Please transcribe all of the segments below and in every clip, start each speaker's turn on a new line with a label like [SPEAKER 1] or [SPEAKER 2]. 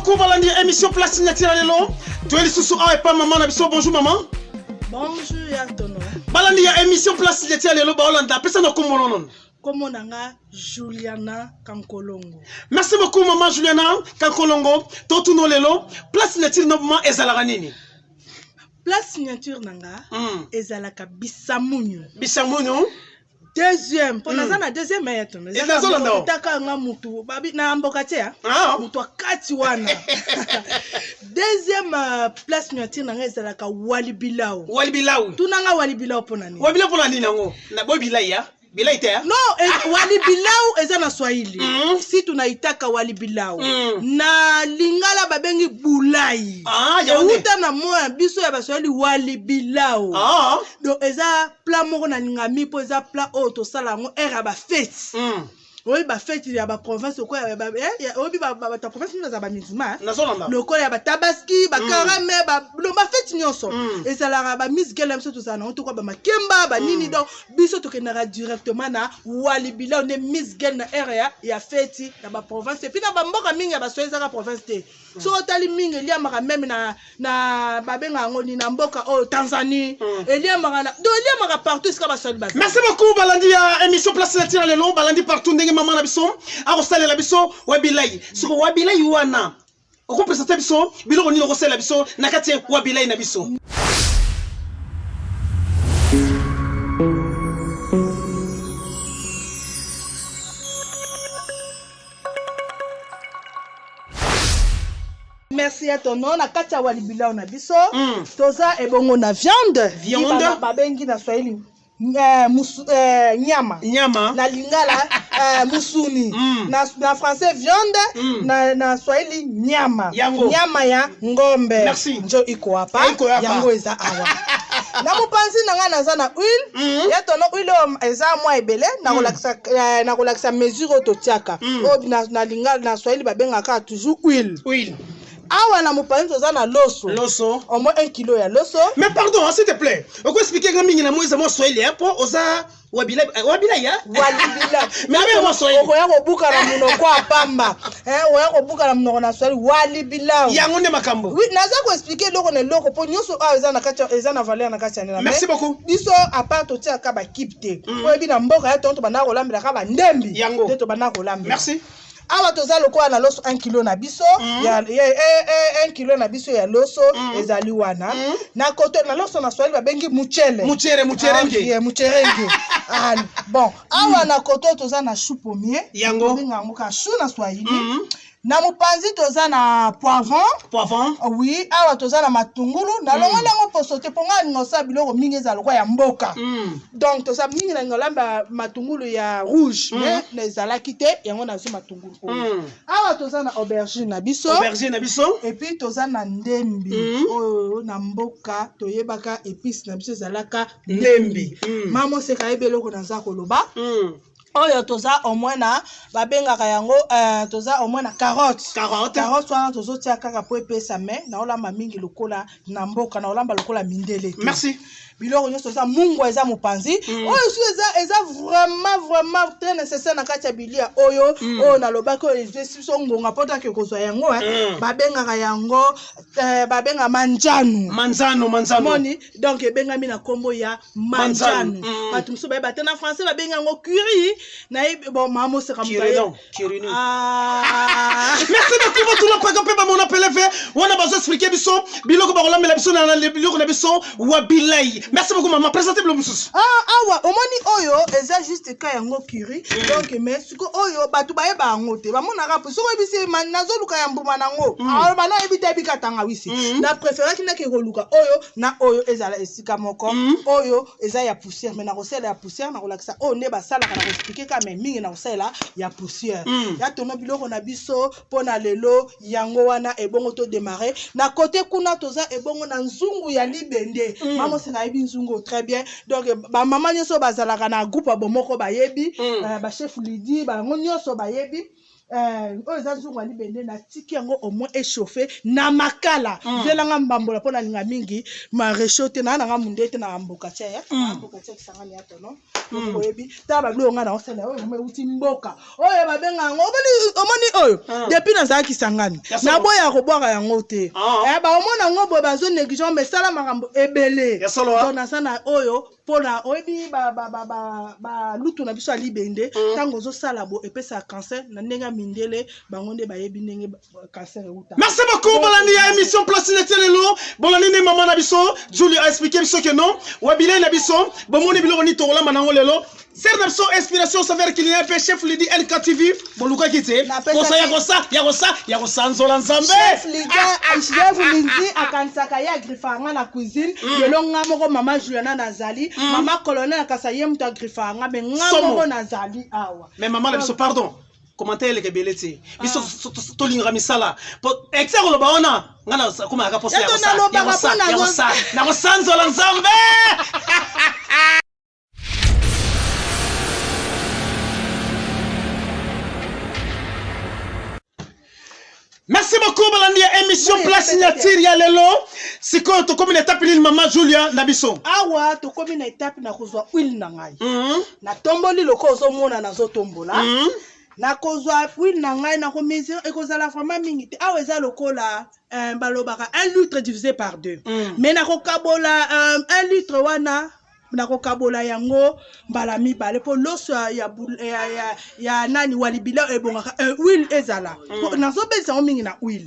[SPEAKER 1] beaucoup balandi émission Place Signature ya lelo. Toye lisusu awa epa mama na biso. Bonjour maman.
[SPEAKER 2] Bonjour ya Tono.
[SPEAKER 1] Balandi ya émission Place Signature ya lelo baolanda apesa na kombo nono.
[SPEAKER 2] Kombo na nga Juliana Kankolongo.
[SPEAKER 1] Merci beaucoup maman Juliana Kankolongo. Totuno lelo Place Signature na maman ezalaka nini?
[SPEAKER 2] Place Signature na nga ezalaka bisamunyu.
[SPEAKER 1] Bisamunyu.
[SPEAKER 2] Deuxième mpo naza na deuxième ya tono
[SPEAKER 1] Ezolanda.
[SPEAKER 2] Nga mutu babi na mboka te ya
[SPEAKER 1] Ah.
[SPEAKER 2] mutu akati wana. Deuxième place signature na nga ezalaka walibilau.
[SPEAKER 1] Walibilau.
[SPEAKER 2] Tunanga walibilau mpo na nini?
[SPEAKER 1] Wabilau mpo na nini yango? Na boy bilai ya? Bilai te ya?
[SPEAKER 2] Non, walibilau eza na Swahili. Si tunaitaka walibilau. Na lingala babengi bulai.
[SPEAKER 1] Ah, yango nde.
[SPEAKER 2] Euta na moya biso ya Baswahili walibilau. Donc eza plat moko na lingami mpo eza plat oyo tosala yango heure ya bafeti. Oyebi bafeti ya baprovince lokola ya oyebi bato ya province nini bazala bamusulman, eh?
[SPEAKER 1] Nazolanda.
[SPEAKER 2] Lokola ya batabaski, bakarame, bafeti nyonso ezalaka bamisgele na biso tozala nango tokoa bamakemba banini. Donc biso tokendaka directement na walibilau nde misgele na heure ya feti na baprovince et puis na bamboka mingi ya Baswahili ezaka province te. Soki otali mingi eliamaka même na babenga yango nini na mboka oyo Tanzanie, eliamaka na donc eliamaka partout esika Baswahili baza.
[SPEAKER 1] Merci beaucoup balandi ya émission Place Signature lelo, balandi partout ndenge mama na biso akosalela biso wabilai. Siko wabilai wana okopresente biso biloko nini okosalela biso na kati ya wabilai na biso?
[SPEAKER 2] Merci ya Tono. Na kati ya walibilau na biso toza ebongo na viande.
[SPEAKER 1] Viande.
[SPEAKER 2] Babengi na Swahili nyama.
[SPEAKER 1] Nyama.
[SPEAKER 2] Na lingala musuni. Na français viande, na Swahili nyama.
[SPEAKER 1] Yango.
[SPEAKER 2] Nyama ya ngombe.
[SPEAKER 1] Merci.
[SPEAKER 2] Njo iko hapa.
[SPEAKER 1] Iko hapa.
[SPEAKER 2] Yango eza awa. Na mopanzi na nga naza na huile. Ya Tono, huile oyo eza mwa ebele, nakolakisa mesure oyo totiaka. Oyo na lingala, na Swahili babengaka toujours huile.
[SPEAKER 1] Huile.
[SPEAKER 2] Awa na mopanzi toza na loso.
[SPEAKER 1] Loso.
[SPEAKER 2] Au moins 1 kilo ya loso.
[SPEAKER 1] Mais pardon, hein, s'il te plaît. Oko expliquer nga mingi na moi eza mwa Swahili, hein, po oza wabila wabila ya?
[SPEAKER 2] Walibila.
[SPEAKER 1] Mais abe mwa Swahili.
[SPEAKER 2] Okoya kobuka na monoko ya pamba. Hein, okoya kobuka na monoko na Swahili walibilau.
[SPEAKER 1] Yango nde makambo.
[SPEAKER 2] Oui, naza ko expliquer eloko na eloko po nyonso awa eza na kati eza na valeur na kati ya nena.
[SPEAKER 1] Merci beaucoup.
[SPEAKER 2] Biso à part totiaka ba kipe te. Oyebi na mboka ya tonto banda kolambela ba ndembi.
[SPEAKER 1] Yango.
[SPEAKER 2] Nde tobanda kolambela.
[SPEAKER 1] Merci.
[SPEAKER 2] Awa toza lokola na loso 1 kilo na biso, ya 1 kilo na biso ya loso ezali wana. Na koto na loso na Swahili babengi muchele.
[SPEAKER 1] Muchere, mucherenge.
[SPEAKER 2] Ah, yeah, mucherenge. Ah, bon, awa na koto toza na chou pommier.
[SPEAKER 1] Yango.
[SPEAKER 2] Tobenga yango ka chou na Swahili. Na mopanzi toza na poivron.
[SPEAKER 1] Poivron.
[SPEAKER 2] Oui, awa toza na matungulu. Na longoli yango poso te mpo nga alinga osala biloko mingi ezala lokola ya mboka. Donc toza mingi na ngolamba matungulu ya rouge, mais na ezalaki te, yango nazwi matungulu oyo. Awa toza na aubergine na biso.
[SPEAKER 1] Aubergine na biso.
[SPEAKER 2] Et puis toza na ndembi. Oyo na mboka toyebaka épice na biso ezalaka
[SPEAKER 1] ndembi.
[SPEAKER 2] Mama Oseka ayebi eloko naza koloba. Oyo toza au moins na babengaka yango toza au moins na carotte.
[SPEAKER 1] Carotte.
[SPEAKER 2] Carotte wana tozotia kaka po epesa, mais naolamba mingi lokola na mboka, naolamba lokola mindele te.
[SPEAKER 1] Merci.
[SPEAKER 2] Biloko nyonso eza mungwa eza mopanzi. Oyo su eza vraiment vraiment très nécessaire na kati ya bilia oyo. Oyo nalobaki oyo ezwisi biso ngonga mpo take kozwa yango, hein. Babengaka yango babenga manjanu.
[SPEAKER 1] Manzano, manzano.
[SPEAKER 2] Moni, donc ebengami na nkombo ya manjanu.
[SPEAKER 1] Manzano.
[SPEAKER 2] Bato mosusu bayeba te, na français babengi yango curry. Nayebi bon mama Moseka moto
[SPEAKER 1] Curry non, curry non.
[SPEAKER 2] Ah.
[SPEAKER 1] Merci beaucoup botuna paka mpe bamona peleve wana bazo expliquer biso biloko bakolambela biso na biloko na biso wabilai. Merci beaucoup mama, présente biloko mosusu.
[SPEAKER 2] Ah, awa omoni oyo eza juste ka yango curry. Donc mais siko oyo bato bayeba yango te, bamonaka po soki oyebisi nazoluka ya mbuma nango. Ah, bana oyebi te ebika tangawisi. Na préféraki nake koluka oyo na oyo ezala esika moko. Oyo eza ya poussière, mais nakosalela ya poussière, nakolakisa oyo nde basalaka, nakoexpliquer ka, mais mingi nakosalela ya poussière. Ya Tono, biloko na biso mpo na lelo yango wana. Ebongo todémarre na côté kuna toza ebongo na nzungu ya libende. Mama Osenga ayebi nzungu très bien. Donc bamama nyonso bazalaka na groupe ya bomoko bayebi, bachef Lidi bango nyonso bayebi. Oyo eza nzungu ya libende, natiki yango au moins échauffe na makala. Zelanga mbambola mpo nalinga mingi marechaud te. Naa nanga munde te na mboka tia ya mboka tia Kisangani ya tono. Oyebi, tala babiloko ngai naosala oyo mo euti mboka oyo babenga yango. Omoni oyo, depuis nazalaki Kisangani, naboya kobwaka yango te. Baomona yango boye, bazo négligent, mais esala makambo ebele. Donc naza na oyo mpona oyebi balutu na biso ya libende. Ntango ozosala bo, epesaka cancer na ndenge ya mindele. Bango nde bayebi ndenge cancer euta.
[SPEAKER 1] Merci beaucoup, bolandi ya émission Place Neti lelo. Bolandi nde mama na biso Julie a expliqué biso ke non, wabilei na biso. Bomoni biloko nini tokolamba nango lelo. Sere na biso Inspiration Saveur Culinaire mpe chef Lidi LKTV bolukaki te. Kosa ya kosa ya kosa ya kosanzola Nzambe.
[SPEAKER 2] Chef Lidi akanisaka ye agriffaka nga na cuisine. Lelo nga moko mama Juliana nazali, mama colonel akasa ye moto agriffaka nga, mais nga moko nazali awa.
[SPEAKER 1] Mais mama na biso, pardon, commentaire eleka ebele te. Biso tolingaka misala exe koloba wana. Nga nakomaka posa na kosanzola Nzambe. Merci beaucoup, balandi ya émission Place Signature ya lelo. Sikoyo tokomi na étape nini, mama Julia na biso?
[SPEAKER 2] Awa tokomi na étape na kozwa huile na ngai. Natomboli loko ozomona nazotombola. Nakozwa huile na ngai, nakomesure, ekozala vraiment mingi te. Awa eza lokola balobaka 1 litre divisé par deux. Mais nakokabola 1 litre wana, nakokabola yango mbala mibale mpo loso ya nani walibila ebongaka huile ezala. Nazobelisa yango mingi na huile.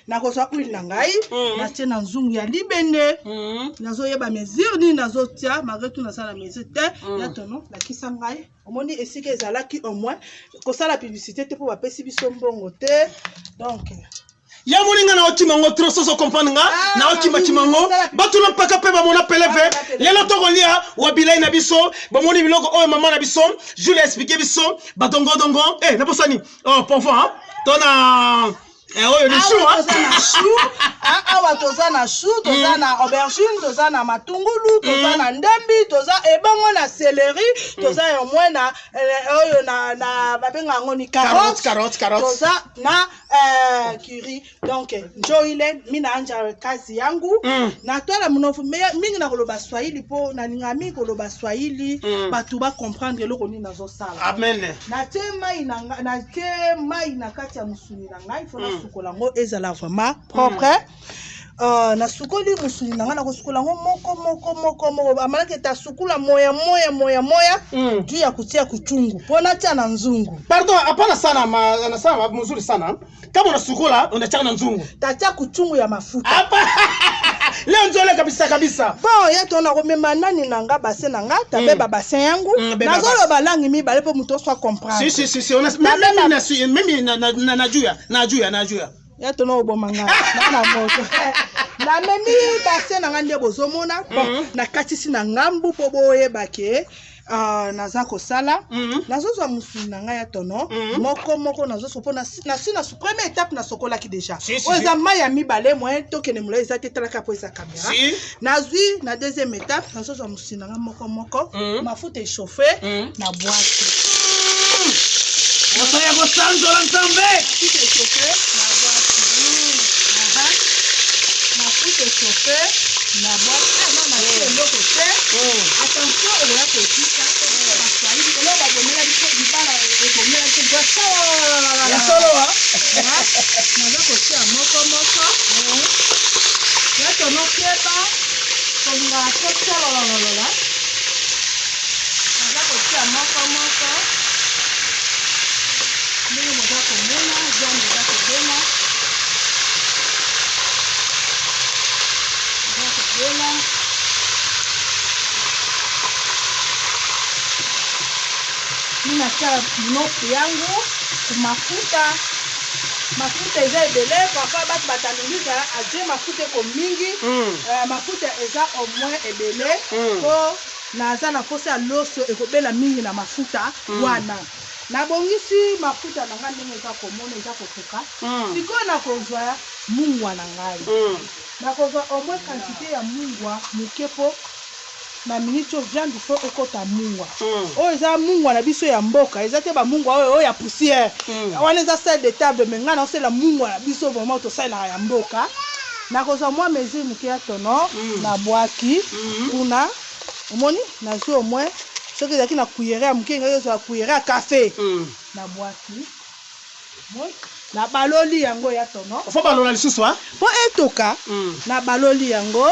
[SPEAKER 2] Nakozwa huile na ngai, natie na nzungu ya libende. Nazoyeba mesure nini nazotia, malgré tout nasala mesure te. Ya tono lakisa ngai, omoni esika ezalaki au moins kosala publicité te mpo bapesi biso mbongo te, donc
[SPEAKER 1] Ya moninga na okima ngo trop, soso comprendre nga. Na okimakima ngo bato na mpaka mpe bamona peleve. Lelo tokolia wa bilei na biso. Bomoni biloko oyo mama na biso Jules expliqué biso, badongodongo, nabosani, oh, ponfon to na oyo ni chou.
[SPEAKER 2] Awa toza na chou, toza na aubergine, toza na matungulu, toza na ndembi, toza ebongo na céleri, toza ya mwe na oyo na babenga yango ni
[SPEAKER 1] carotte. Carotte.
[SPEAKER 2] Toza na curry. Donc njo ile mi naanja kazi yangu. Natwala mnofu mingi na koloba swahili mpo nalinga mingi koloba swahili. Bato bacomprendre eloko nini nazosala.
[SPEAKER 1] Amen.
[SPEAKER 2] Natie mai na natie mai na kati ya mosuni na ngai. Fo nasukola yango ezala vraiment propre. Nasukoli mosuni na ngai, nakosukola yango moko moko moko moko. Amalaki ete asukula moya moya moya moya juu ya kutia kuchungu mpo natia na nzungu.
[SPEAKER 1] Pardon, hapana sana ma, nasema mzuri sana. Kama unasukula unachaka na nzungu.
[SPEAKER 2] Tatia kuchungu ya mafuta.
[SPEAKER 1] Hapa leo nzole kabisa kabisa.
[SPEAKER 2] Bon, ye to nakomema nani na nga bassin na nga, tabeba bassin yangu. Nazoloba langi mibale mpo moto oswa comprendre.
[SPEAKER 1] Si si si si, ona mimi na si mimi na na najuya najuya najuya.
[SPEAKER 2] Ya tona oboma ngai na moto. Namemi bassin na ngai nde bozomona. Bon, nakatisi na ngambu mpo boyeba ke naza kosala. Nazozwa mosuni na ngai ya tono moko moko, nazoso mpo nasi na première étape nasokolaki déjà. Oyo eza mai ya mibale, moyen tokende molai eza te. Talaka mpo eza caméra. Nazwi na deuxième étape, nazozwa mosuni na ngai moko moko. Mafuta echauffe na bwaki.
[SPEAKER 1] Moto ya kosanzola Nzambe.
[SPEAKER 2] Mafuta echauffe na bwaki, mafuta echauffe na bwaki. Na natie eloko te. Attention, okoya kotika baswahili eloko babomela biso libala, ebomela biso.
[SPEAKER 1] Ya solo.
[SPEAKER 2] Naza kotia moko moko. Ya tono keba, kolingaka te solololola. Naza kotia moko moko ndenge boza komona viande eza kobela, eza kobela. Minatia mnofu yangu kumafuta. Mafuta eza ebele, parfois bato batandolika atie mafuta eko mingi. Mafuta eza au moins ebele mpo naza na mposa ya loso ekobela mingi na mafuta wana. Nabongisi mafuta na ngai ndenge eza komona eza kokoka. Sikoyo nakozwa mungwa na ngai. Nakozwa au moins quantité ya mungwa moke mpo Na minute oyo, viande faut ekota mungwa. Oyo eza mungwa na biso ya mboka, eza te bamungwa oyo oyo ya poussière. Wana eza sel de table, mais ngai naosala mungwa na biso vraiment tosalelaka ya mboka. Nakozwa mwa mesure moke ya tono, nabwaki kuna. Omoni, nazwi au moins, soki ezalaki na cuillère ya moke, engaki ezwa cuillère ya café. Nabwaki, nabaloli yango ya tono.
[SPEAKER 1] Faut balola lisusu, a
[SPEAKER 2] mpo etoka. Nabaloli yango,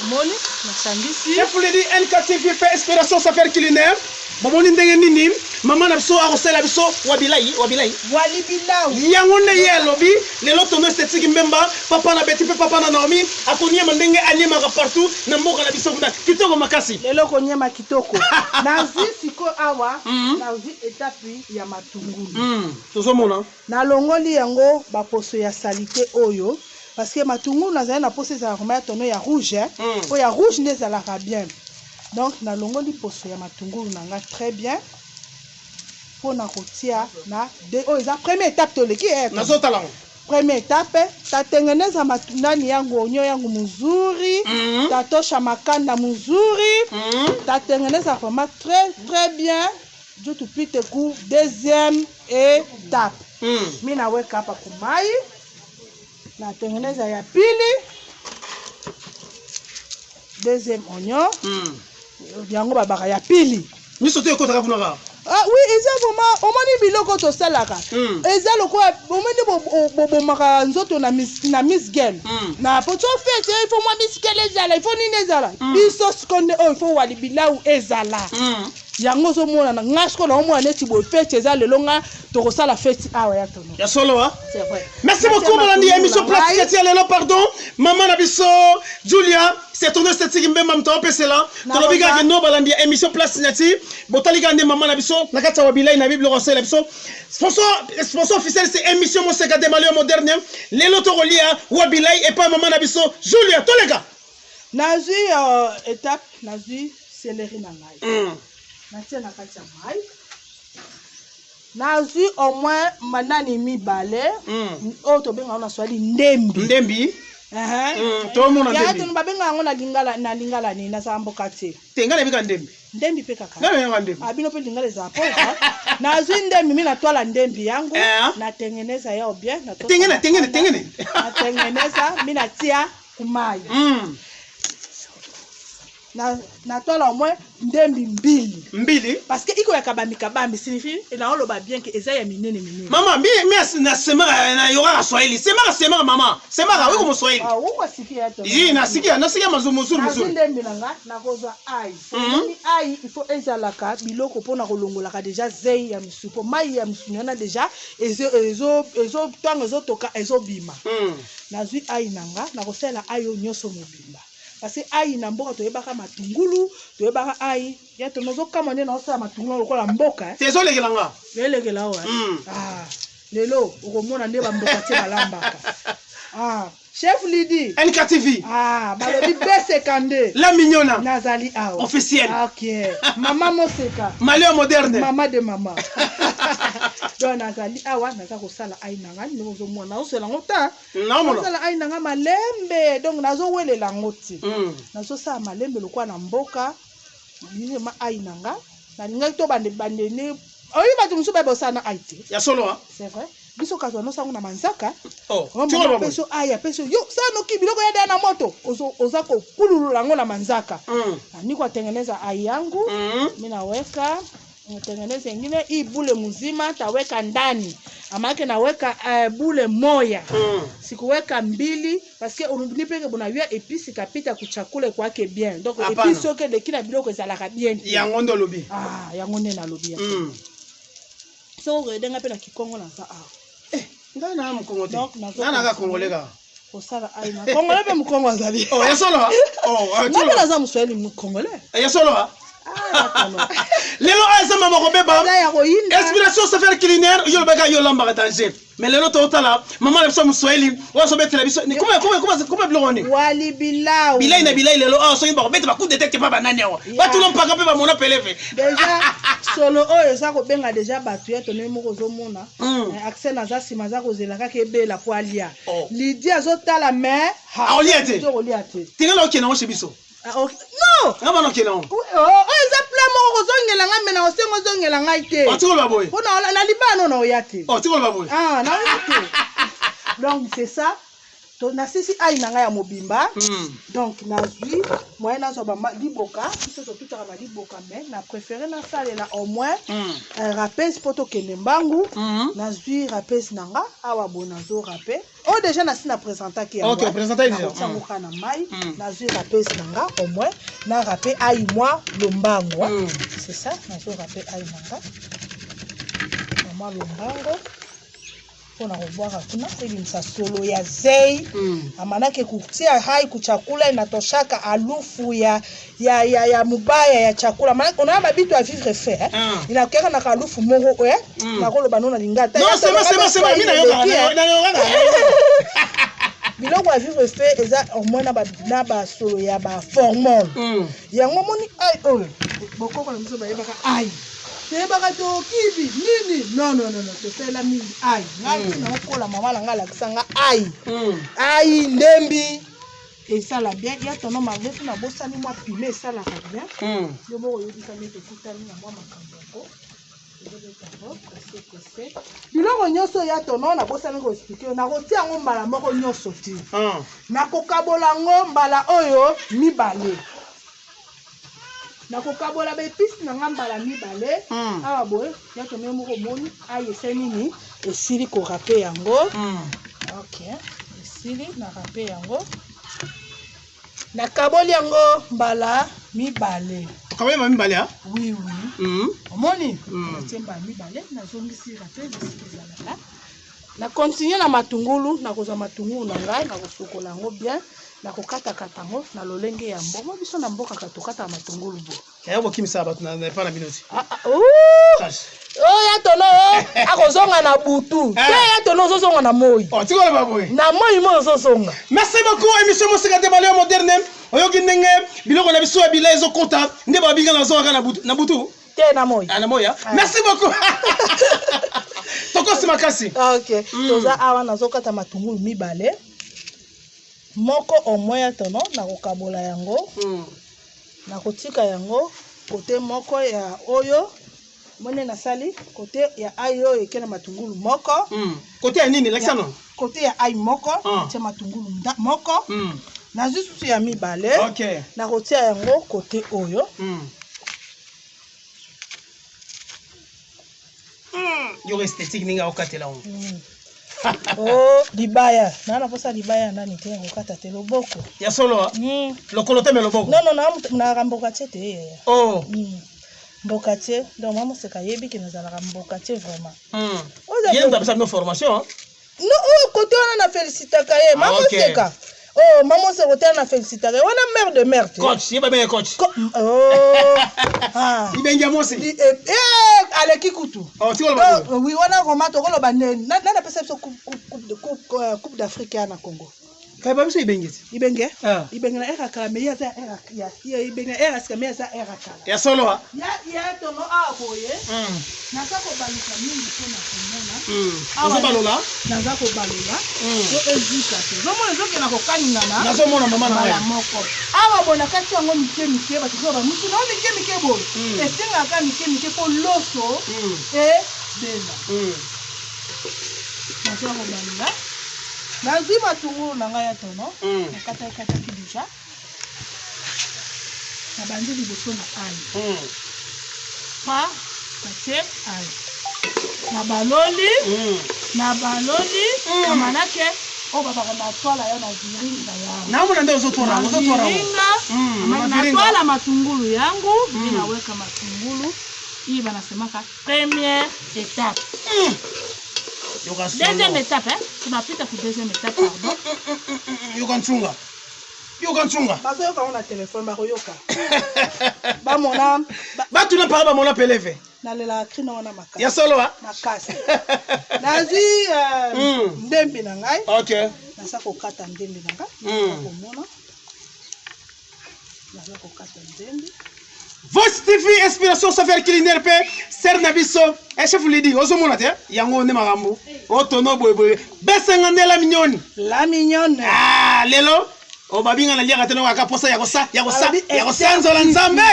[SPEAKER 2] omoni, nasangisi.
[SPEAKER 1] Chef Ledi NKTV mpe Inspiration Saveur Culinaire, bomoni ndenge nini mama na biso akosala biso wabilai wabilai.
[SPEAKER 2] Wali bilau.
[SPEAKER 1] Yango nde ye alobi lelo, tono esthétique mbemba, papa na Beti mpe papa na Naomi, akoniema ndenge aniemaka partout na mboka na biso kuna, kitoko makasi.
[SPEAKER 2] Lelo koniema kitoko. Nazwi sikoyo awa, nazwi étape ya matungulu.
[SPEAKER 1] Tozomona.
[SPEAKER 2] Nalongoli yango baposo ya saleté oyo, parce que matungulu nazali na poso ezalaka vraiment ya tono ya rouge, eh? Oyo ya rouge nde ezalaka bien. Donc nalongoli poso ya matungulu na nga très bien mpona kotia na de oyo eza première étape, toleki, eh.
[SPEAKER 1] Nazotala ngo.
[SPEAKER 2] Première étape, tatengeneza nani yangu, oignon yangu mzuri, tatosha makanda mzuri, tatengeneza vraiment très très bien juu tupite ku deuxième étape. Mi naweka hapa kumai, natengeneza ya pili, deuxième oignon. Yango babaka ya pili.
[SPEAKER 1] Nyonso to ekotaka kuna kaka.
[SPEAKER 2] Ah oui, eza vraiment, omoni biloko tosalaka, eza lokola omoni bobomaka nzoto na miss girl, na po so fête, il faut mwa miss girl ezala, il faut nini ezala. Biso sikoyo nde oyo, il faut wali bilau ezala. Yango ozomonana nga sikoyo naomona neti boye fête eza lelo, nga tokosala fête awa ya tono.
[SPEAKER 1] Ya solo, ah?
[SPEAKER 2] C'est vrai.
[SPEAKER 1] Merci beaucoup, molandi ya émission Place Kati ya lelo. Pardon, mama na biso Julia, c'est tourne esthétique mbemba, moto aopesela. Tolobi kaka no, balandi ya émission Place Nati, botali kaka nde mama na biso na kati ya wabilai na bibiloko asalela biso. Sponsor officiel, c'est émission Moseka de Malio Moderne. Lelo tokolia wabilai epai mama na biso Julia. Toleka.
[SPEAKER 2] Nazwi étape, nazwi céleri na ngai, natie na kati ya mai. Nazwi au moins manani mibale, oyo tobengaka yango na swahili ndembi.
[SPEAKER 1] Ndembi. Tomona ndembi.
[SPEAKER 2] Tono babengaka yango na lingala, na lingala nini? Nazala mboka te.
[SPEAKER 1] Te, ngai nayebika ndembi.
[SPEAKER 2] Ndembi mpe kaka.
[SPEAKER 1] Ngai nayebika ndembi.
[SPEAKER 2] Ah, bino mpe lingala ezala pauvre. Nazwi ndembi, mi natwala ndembi yangu, natengeneza yao bien.
[SPEAKER 1] Tengene, tengene, tengene.
[SPEAKER 2] Natengeneza, mi natia kumai. Natwala au moins ndembi mbili.
[SPEAKER 1] Mbili.
[SPEAKER 2] Parce que iko ya kabambi kabambi signifie naoloba bien ke eza ya minene minene.
[SPEAKER 1] Mama, mi nasemaka, nayokaka swahili. Semaka, semaka, mama, semaka wiko moswahili.
[SPEAKER 2] Ah, ukasikia to.
[SPEAKER 1] Yi, nasikia, nasikia mzuri
[SPEAKER 2] Nazwi
[SPEAKER 1] mzuri.
[SPEAKER 2] ndembi na nga, nakozwa ai. Omoni, ai il faut ezalaka biloko mpona kolongolaka déjà zei ya misu, mpo mai ya misuni wana déjà ntango ezotoka ezobima. Nazwi ai na nga, nakosalela ai oyo nyonso mobimba, parce que ai na mboka toyebaka matungulu, toyebaka ai ya to. Nozokamwa nde naosala matungulu lokola mboka, eh.
[SPEAKER 1] Te, ezolekela nga.
[SPEAKER 2] Elekela awa. Ah, lelo okomona nde bamboka tie balambaka. Ah, chef Lidi.
[SPEAKER 1] NKTV.
[SPEAKER 2] Ah, balobi beseka nde.
[SPEAKER 1] La Mignona.
[SPEAKER 2] Nazali awa.
[SPEAKER 1] Officiel.
[SPEAKER 2] Ok, mama Moseka.
[SPEAKER 1] Malio Moderne.
[SPEAKER 2] Mama de mama. Donc nazali awa, naza kosala ai na ngai ndenge ozomona, nazosala yango ta.
[SPEAKER 1] Naomona.
[SPEAKER 2] Nazosala ai na ngai malembe, donc nazowelela yango te. Nazosala malembe lokola na mboka ma ai na nga. Nalingaki to bande bandene oyi, bato mosusu baye bosala na ai te.
[SPEAKER 1] Ya solo, ah?
[SPEAKER 2] C'est vrai, biso kasi banosango na manzaka.
[SPEAKER 1] Oh, tikola baboye.
[SPEAKER 2] Apeso ai, apeso yo sala noki biloko ya daya na moto, oza kokululula yango na manzaka. Niko atengeneza ai yangu. Mi naweka, natengeneza ingine hii bule mzima, taweka ndani amake naweka bule moya. Sikuweka mbili parce que nipeke bonayua épice kapita kuchakula kwake bien, donc
[SPEAKER 1] Hapana.
[SPEAKER 2] épice soki eleki na biloko ezalaka bien te.
[SPEAKER 1] Yango nde olobi.
[SPEAKER 2] Ah, yango nde nalobi ya. Soki okoyedenga mpe na kikongo, naza awa.
[SPEAKER 1] Eh, ngai na mokongo te.
[SPEAKER 2] Donc,
[SPEAKER 1] ngai naka congolais kaka.
[SPEAKER 2] Kosala ai na congolais mpe mokongo azali.
[SPEAKER 1] Oh, ya solo, ah? Oh, ah,
[SPEAKER 2] nga mpe
[SPEAKER 1] tolo.
[SPEAKER 2] naza moswahili mocongolais.
[SPEAKER 1] Ya solo, ah?
[SPEAKER 2] Ah, tono.
[SPEAKER 1] Lelo oyo eza mama kobeba.
[SPEAKER 2] Eza ya koyinda.
[SPEAKER 1] Inspiration Saveur Culinaire, yo olobaka, yo olambaka danger, mais lelo totala mama na biso moswahili oyo azobetela biso. Kuma biloko nini?
[SPEAKER 2] Wali bilau.
[SPEAKER 1] Bilai na bilai. Lelo awa soki bakobeta bacoup de tête pa banani awa, batuna mpaka mpe bamona peleve.
[SPEAKER 2] Déjà. Solo oyo eza kobenga deja bato ya tonei moko ozomona. Accès aza nsima, aza kozela kaka ebela po alia.
[SPEAKER 1] Oh.
[SPEAKER 2] Lidi azotala, mais
[SPEAKER 1] Akolia te.
[SPEAKER 2] Okolia te.
[SPEAKER 1] Tingala okende yango chez biso.
[SPEAKER 2] Ah, ok. Non.
[SPEAKER 1] Nga bana okende yango.
[SPEAKER 2] Oyo eza plan moko kozongela ngai, me na osengo ozongela ngai te.
[SPEAKER 1] Otikoloba boye.
[SPEAKER 2] Mpo na libano na oya te.
[SPEAKER 1] Otikoloba boye.
[SPEAKER 2] Ah, na oya te. Donc c'est ça. Nasisi ai na ngai ya mobimba. Donc nazwi moyen nazwa liboka. Biso totutaka na liboka, mais na préféré nasalela au moins râpeuse mpo tokende mbangu. Nazwi râpeuse na nga awa boye, nazo râper. Oyo déjà nasi na présentaki yango.
[SPEAKER 1] Ok, présentaki déjà.
[SPEAKER 2] Nakotia yango kaka na mai. Nazwi râpeuse na nga, au moins na râper ai mwa lombango. C'est ça, nazo râper ai na nga na mwa lombango mpona kobwaka kuna, ebimisa solo ya zei. Amanake kutia hai kuchakula inatoshaka alufu ya mubaya ya chakula. Manake unaona babitu ya vivre fait, eh? Inakiaka na kalufu moko, eh? Nakoloba no nalinga ta.
[SPEAKER 1] Non, c'est bon, c'est bon, c'est bon, mina yoka na yoka.
[SPEAKER 2] Biloko ya vivre fait eza au moins na basolo ya baformol. Yango omoni ai oyo bokoko na biso bayebaka, ai toyebaka tokibi nini. Non, non, non, non, tosalela mingi ai. Ngai ntina okola, mama na ngai alakisa nga ai. Ai ndembi esala bien ya tono, malgré tout nabosani mwa pime, esalaka bien. Yo moko oyebisa nde tokutani na mwa makambo yango, ezobetango presse presse. Biloko nyonso ya tono nabosani koexpliquer yo, nakotia yango mbala moko nyonso te. Nakokabola yango mbala oyo mibale, nakokabola baépices na nga mbala mibale. Awa boye ya tono, yo moko omoni ai ese nini, esili korâper yango. Ok, esili na râper yango, nakaboli yango mbala mibale.
[SPEAKER 1] Okaboli mibale, ah?
[SPEAKER 2] Oui. Omoni? Natie mbala mibale, nazongisi râpe esika ezalaka. Na continue na matungulu. Nakozwa matungulu na ngai, nakosukola yango bien, nakokatakata yango na lolenge ya mbongo. Biso na mbokaka tokataka matungulu bo.
[SPEAKER 1] Yaya, bokimisaka bato na epa na bino ti.
[SPEAKER 2] Ah, ah, ouh! Oyo ya tono akozonga na butu te. Ya tono ozozonga na moi.
[SPEAKER 1] Oh, tikoloba boye.
[SPEAKER 2] Na moi, moi ozozonga.
[SPEAKER 1] Merci beaucoup. Émission Mosika te, Baleo Moderne. Oyoki ndenge biloko na biso ya bilei ezokota nde babinga nazongaka na butu na butu.
[SPEAKER 2] Te, na moi.
[SPEAKER 1] Ah, na moi, ah. Merci beaucoup, tokosi makasi.
[SPEAKER 2] Ok. Toza awa, nazokata matungulu mibale, moko au moins ya tono nakokabola yango. Nakotika yango kote moko ya oyo mone nasali kote ya ai oyo eke na matungulu moko.
[SPEAKER 1] Kote ya nini? Lakisa no.
[SPEAKER 2] Kote ya ai moko. Natia matungulu moko. Nazwi susu ya mibale. Nakotia yango kote oyo.
[SPEAKER 1] Yoko esthétique ndenge akokatela yango.
[SPEAKER 2] O libaya naa naposa libaya nani te, yakokata te loboko.
[SPEAKER 1] Ya solo, ah? Lokolo te, me loboko.
[SPEAKER 2] Non, non, nayaka mboka tie te, yaya.
[SPEAKER 1] Oh.
[SPEAKER 2] Mboka tie, donc mwa moseka ayebi ke nazalaka mboka tie vraiment.
[SPEAKER 1] Ye moto apesa bino formation, ah?
[SPEAKER 2] No, oyo kote wana na félicitaka ye.
[SPEAKER 1] Ah,
[SPEAKER 2] Mama
[SPEAKER 1] ok.
[SPEAKER 2] Moseka, oh, mama Moseka kote wana na félicitaka ye wana, mère de mère te.
[SPEAKER 1] Coach, ye babenge coach.
[SPEAKER 2] Oh. Ah.
[SPEAKER 1] Ibenge ya mosi.
[SPEAKER 2] Eh, aleki kutu.
[SPEAKER 1] Oh, tikoloba boye.
[SPEAKER 2] Oh, oui, wana vraiment tokoloba nani apesa biso coupe d'Afrique ya na Congo?
[SPEAKER 1] Kayeba biso ibenge ti.
[SPEAKER 2] Ibenge.
[SPEAKER 1] Ah.
[SPEAKER 2] Ibenge na ere ya kala, me ye aza ere ya ibenge na ere ya sika, me ye aza ere ya kala.
[SPEAKER 1] Ya solo, ah?
[SPEAKER 2] Ya tono awa boye, naza kobaluka mingi mpona komona.
[SPEAKER 1] Ozobalola.
[SPEAKER 2] Naza kobalola po ezika te. Ozomona ezokenda kokaningana.
[SPEAKER 1] Nazomona, mama na
[SPEAKER 2] mbala
[SPEAKER 1] ngai.
[SPEAKER 2] Moko awa boye na kati yango mike mike, bato koyo bamutu nao mike mike boye. Esengaka mike mike mpo loso ebela. Naza kobalola, nazwi matungulu na ngai ya tono. Nakatakataki déjà, nabandi liboso na ai. Pa natie ai na baloli. Na baloli. Amanake oyo babaka na twala yo na viringa yango.
[SPEAKER 1] Naomona nde ozotwala yango, ozotwala yango.
[SPEAKER 2] Viringa.
[SPEAKER 1] Na viringa.
[SPEAKER 2] Natwala matungulu yangu. Mi naweka matungulu hii, banasemaka première étape.
[SPEAKER 1] Yoka solo.
[SPEAKER 2] Deuxième étape, hein? Tunapita ku deuxième étape, pardon.
[SPEAKER 1] Yoka ntsunga, yoka ntsunga.
[SPEAKER 2] Bazoyoka ngo na telefone, bakoyoka bamona
[SPEAKER 1] Batuna mpaka bamona peleve.
[SPEAKER 2] Nalelaka krino wana makasi.
[SPEAKER 1] Ya solo, ah?
[SPEAKER 2] Makasi. Nazwi ndembi na ngai. Naza kokata ndembi na ngai. Naza komona, naza kokata ndembi.
[SPEAKER 1] Voice TV inspiration savoir culinaire pe ser na biso eh, chef Lidi ozomona te yango nde makambo otono boye boye besenga nde la mignonne
[SPEAKER 2] la mignonne
[SPEAKER 1] ah lelo obabinga na liaka te noko aka posa ya kosa ya kosa ya kosanzola nzambe